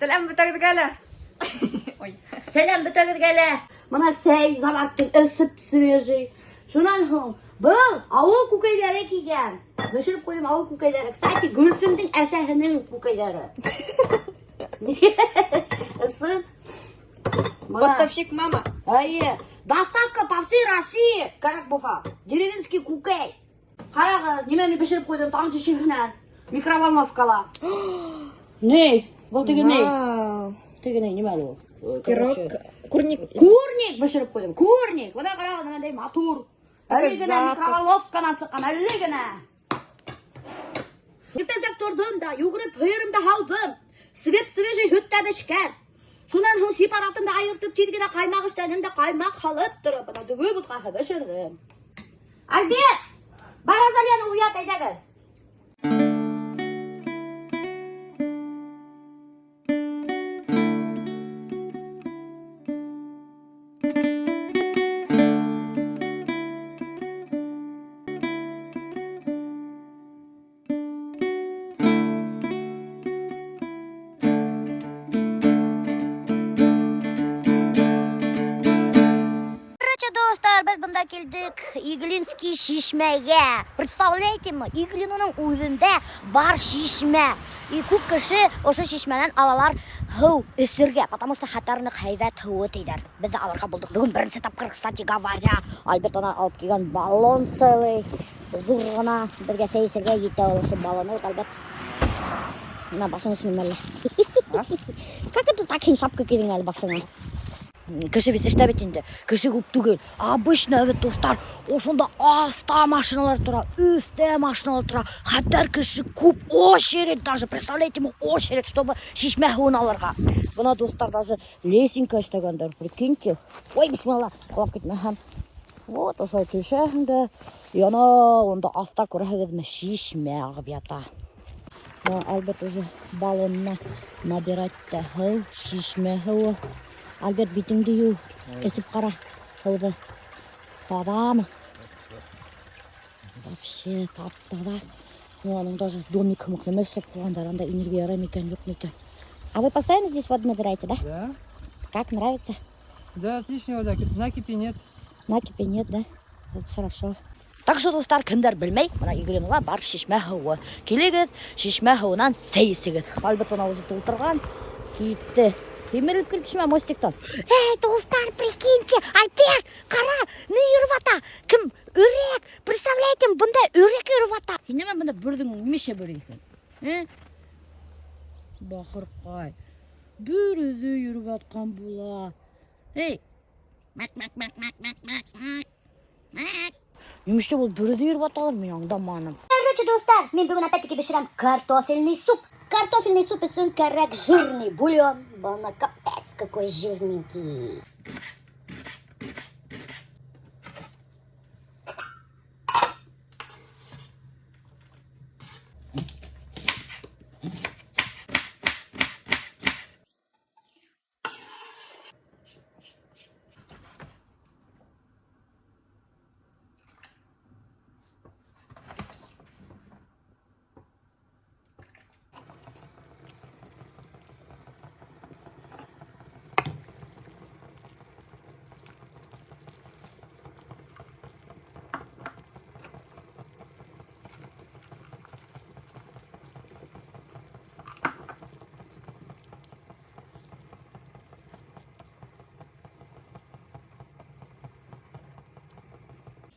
Сәләм бөтәгеҙгә лә. Ой. Сәләм бөтәгеҙгә лә. Бына сәй заваркин эсеп свежий. Шунан һуң был ауыл күкәйҙәре килгән. Бешереп ҡуйҙым ауыл күкәйҙәре. Кстати, Гөлсөмдөң әсәһенең күкәйҙәре. Ысын. Бына. Поставщик мама. Әйе. Доставка по всей России. Кәрәк булһа. Деревенский күкәй. Ҡарағыҙ, нимә мин бешереп ҡуйҙым таң тишегенән. Микроволновкала. Ни? Был теге ни? Вау. Теге ни, нимә әле ул? Пирог. Короче, Курник. Курник бешереп ҡуйҙым. Курник. Бына ҡарағыҙ, ниндәй матур. Такой Әле генә запах. микроволновканан сыҡҡан, әле генә. Иртәнсәк торҙом да, йүгереп һыйырымды һауҙым. Свеп свежий һөт тә бешкән. Шунан һуң сепаратымды айыртып, тиҙ генә ҡаймаҡ эшләнем дә ҡаймаҡ һалып тороп, бына дөгө бутҡаһы бешерҙем. Альберт, бар Азалияны уят әйҙәгеҙ. Короче, дуҫтар, беҙ бында килдек Иглинский шишмәгә. Представляете мы, Иглиноның үҙендә бар шишмә. И күп кеше ошо шишмәнән алалар һыу эсергә, потому что хәтәр ныҡ һәйбәт һыуы тиҙәр. Беҙ ҙә алырға булдыҡ. Бөгөн беренсе тапҡыр, кстати говоря, Альберт ана алып килгән баллон целый, ҙур ғына, беҙгә сәй эсергә етә ул ошо баллоны. Вот, Альберт, бына башың өсөн әллә? Как это так һин шапка кейҙең әле башыңа? Кеше бит эштә бит инде. Кеше күп түгел. Обычно бит, дуҫтар, ошонда аҫта машиналар тора, өҫтә машиналар тора. Хәтәр кеше күп, очередь даже, представляете, мы очередь, чтобы шишмә һыуын алырға. Бына, дуҫтар, даже лесенка эшләгәндәр, прикиньте. Ой, бисмилла, ҡолап китмәһәм. Вот, ошолай төшәһең дә, яна унда аҫта күрәһегеҙме, шишмә ағып ята. Бына Альберт уже баллонына набирать итә һыу, шишмә һыуы. Альберт, битеңде йыу, эсеп ҡара һыуҙы. Таҙамы? Вообще тап-таҙа. Ну, аның даже домик һымаҡ нәмә эшләп ҡуйғандар, анда инергә ярай микән, юҡ микән. А вы постоянно здесь воду набираете, да? Да. Как, нравится? Да, отличная вода. Накипи нет. Накипи нет, да? Вот хорошо. Так что, дуҫтар, кемдәр белмәй, бына Иглинола бар шишмә һыуы. Килегеҙ, шишмә һыуынан сәй эсегеҙ. Альберт бына уже тултырған, китте. Һимерелеп килеп төшмә мостиктан. Эй, дуҫтар, прикиньте, Альберт, ҡара, ни йөрөп ята? Кем? Өрәк. Представляете, бында өрәк йөрөп ята. Һин нимә бында бөрҙөң, нимәшә бөрө икән? Э? Бахырҡай. Бер үҙе йөрөп ятҡан була. Эй. Мәк, мәк, мәк, мәк, мәк, мәк, мәк. Мәк. Нимәшә был бер үҙе йөрөп яталар, мин аңламаным. Короче, дуҫтар, мин бөгөн опять-таки бешерәм картофельный суп. Картофельный суп өсөн кәрәк жирный бульон. Бына капец какой жирненький.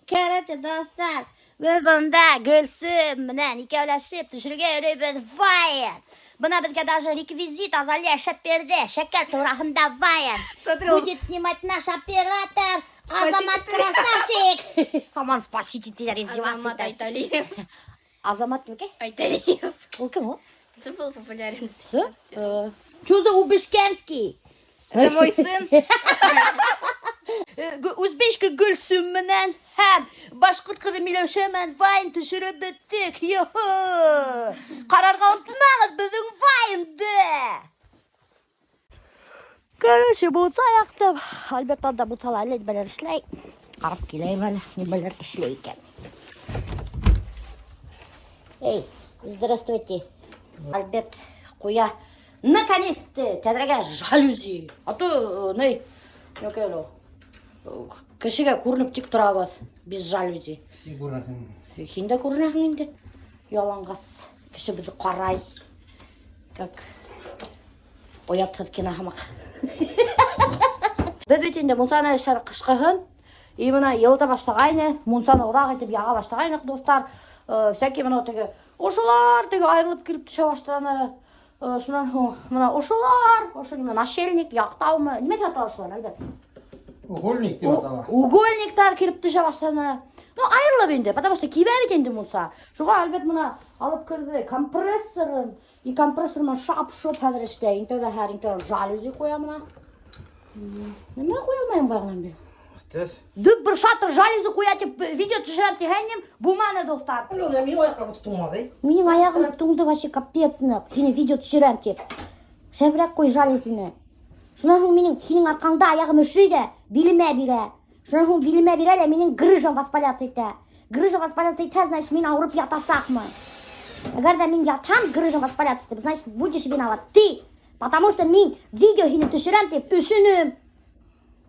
Короче, дуҫтар, беҙ бында Гөлсөм менән икәүләшеп төшөрөргә йөрөйбөҙ вайн. Бына беҙгә даже реквизит Азалия эшләп бирҙе. Шәкәр тураһында вайн. Смотри, он Будет снимать наш оператор Азамат красавчик. Һаман спасите тиҙәр, издеваться Азамат итә. Айталиев. Азамат кем икән? Айталиев. Ул кем ул? Это был популярен. Что? Что за Убышкенский? Это мой сын. Узбечка Гөлсөм менән һәм башҡорт ҡыҙы Миләүшә менән вайн төшөрөп бөттөк. Йо-хо! Ҡарарға онотмағыҙ беҙҙең вайнды. Короче, мунса яҡтым. Альберт анда мунсала әллә нимәләр эшләй. Ҡарап киләйем әле, нимәләр эшләй икән. Эй, здравствуйте. Альберт ҡуя Наконец-то тәҙрәгә жалюзи. А то, ни, юҡ әле. Кешегә күренеп тик торабыҙ без жалюзи. Һин күренәһең. Һин дә күренәһең инде. Яланғас. Кеше беҙҙе ҡарай. Как оятһыҙ кино һымаҡ. Беҙ бит инде мунсаны эшләр ҡышҡыһын. И бына йылыта башлағайны, мунсаны оҙаҡ итеп яға башлағайныҡ, дуҫтар. Всякий бына теге ошолар теге айырылып килеп төшә башланы. Шунан һуң бына ошолар, ошо нимә начальник, яҡтаумы, нимә тип атала ошолар, Альберт? Угольник тип атала. Угольниктар килеп төшә башланы. Ну, айырылып инде, потому что кибә бит инде мунса. Шуға Альберт бына алып керҙе компрессорын. И компрессор менән шап-шоп хәҙер эшләй. Иң тәүҙә һәр иң тәүҙә жалюзи ҡуя бына. Нимә ҡуя алмайым баяғынан бирле? Тез. Дөп бер шатыр жалюзи ҡуя тип видео төшөрәм тигәйнем, булманы, дуҫтар. Ул минең аяҡҡа туңманы. Минең аяғым туңды вообще капец ныҡ. Һине видео төшөрәм тип. Шәберәк ҡуй жалюзины. Шунан һуң минең һинең арҡаңда аяғым өшөй ҙә, билемә бирә. Шунан һуң билемә бирә лә минең грыжам воспаляться итә. Грыжа воспаляться итә, значит, мин ауырып ятасаҡмын. Әгәр ҙә мин ятһам, грыжа воспаляться итеп, значит, будешь виноват ты. Потому что мин видео һине төшөрәм тип өшөнөм.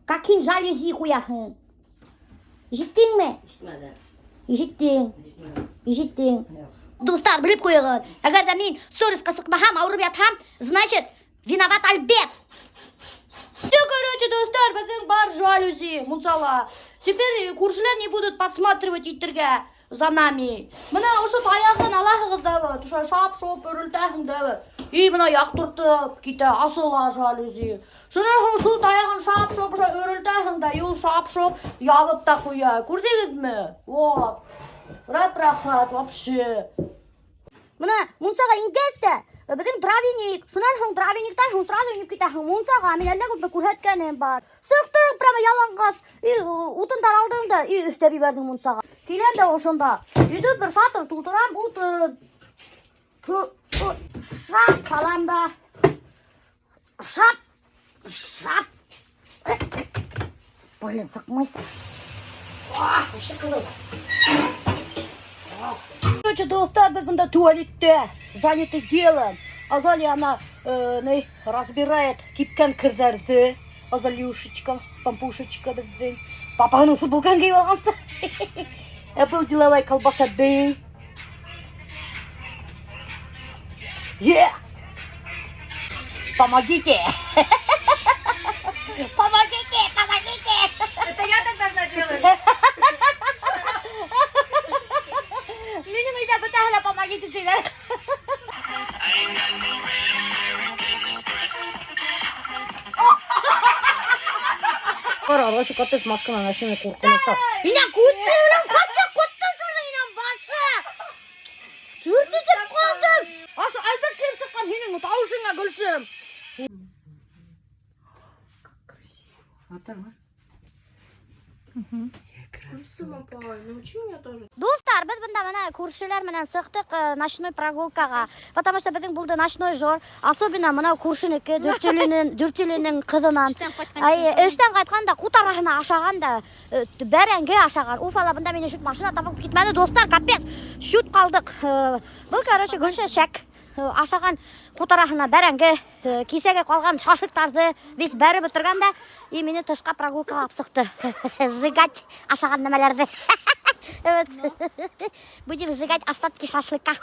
Как һин жалюзи ҡуяһың. Ишеттеңме? Ишетмәне. Ишеттең. Ишетмәне. Ишеттең. Дуҫтар, белеп ҡуйығыҙ. Әгәр ҙә мин сторисҡа сыҡмаһам, ауырып ятһам, значит, виноват Альберт. Все, короче, дуҫтар, беҙҙең бар жалюзи мунсала. Теперь күршеләр не будут подсматривать итергә за нами. Бына ошо таяғын алаһығыҙ ҙа вот, ошо шап-шоп өрөлтәһең дә вот. И бына яҡтыртып китә, асыла жалюзи. Шунан һуң шул таяғын шап-шоп ошо өрөлтәһең дә, ул шап-шоп ябып та ҡуя. Күрҙегеҙме? Вот. Рәп-рәхәт вообще. Бына мунсаға ингәс тә беҙҙең дровяник. Шунан һуң дровяниктан һуң сразу инеп китәһең мунсаға. Мин әллә күпме күрһәткәнем бар. Сыҡтың прямо яланғас, и утындар алдың да, и өҫтәп ебәрҙең мунсаға. Киләм дә ошонда. Өйҙә бер шатыр тултырам утын. Шап һалам да. Шап, шап. Блин, сыҡмайһың. Вообще ҡыҙыу. Короче, дуҫтар, беҙ бында туалетта заняты делом. Азалия, она ни, разбирает кипкән керҙәрҙе. Азалюшечка, пампушечка беҙҙең. Папаһының футболкаһын кейеп алғансы. Ә был деловой колбаса бей. Yeah! Помогите! Помогите! Помогите! Это я так должна делать. Минең өйҙә бөтәһе лә помогите тиҙәр. Ҡара, вообще капец масканан вообще мин ҡурҡыныста. Инәң күҙе белән башы ҡотто осорҙо, инәң башы. Төртөтөп ҡалдым. Ошо Альберт килеп сыҡҡан һинең тауышыңа, Гөлсөм. Атама. Апай, научи меня тоже. Дуҫтар, беҙ бында бына күршеләр менән сыҡтыҡ ночной прогулкаға, потому что беҙҙең булды ночной жор, особенно мынау күршенеке Дүртөйлөнөң ҡыҙынан. Эштән ҡайтҡан. Ай, эштән ҡайтҡан да ҡутараһына ашаған да, бәрәңге ашаған. Уфала бында мине чуть машина табып китмәне, дуҫтар, капец. Чуть ҡалдыҡ. Был, короче, Гөлшәшәк ашаған ҡутараһына бәрәңге, кисәгә ҡалған шашлыктарҙы весь бәреп бөтөргән дә, и мине тышҡа прогулкаға алып сыҡты. Сжигать ашаған нәмәләрҙе. Evet. Будем сжигать остатки шашлыка.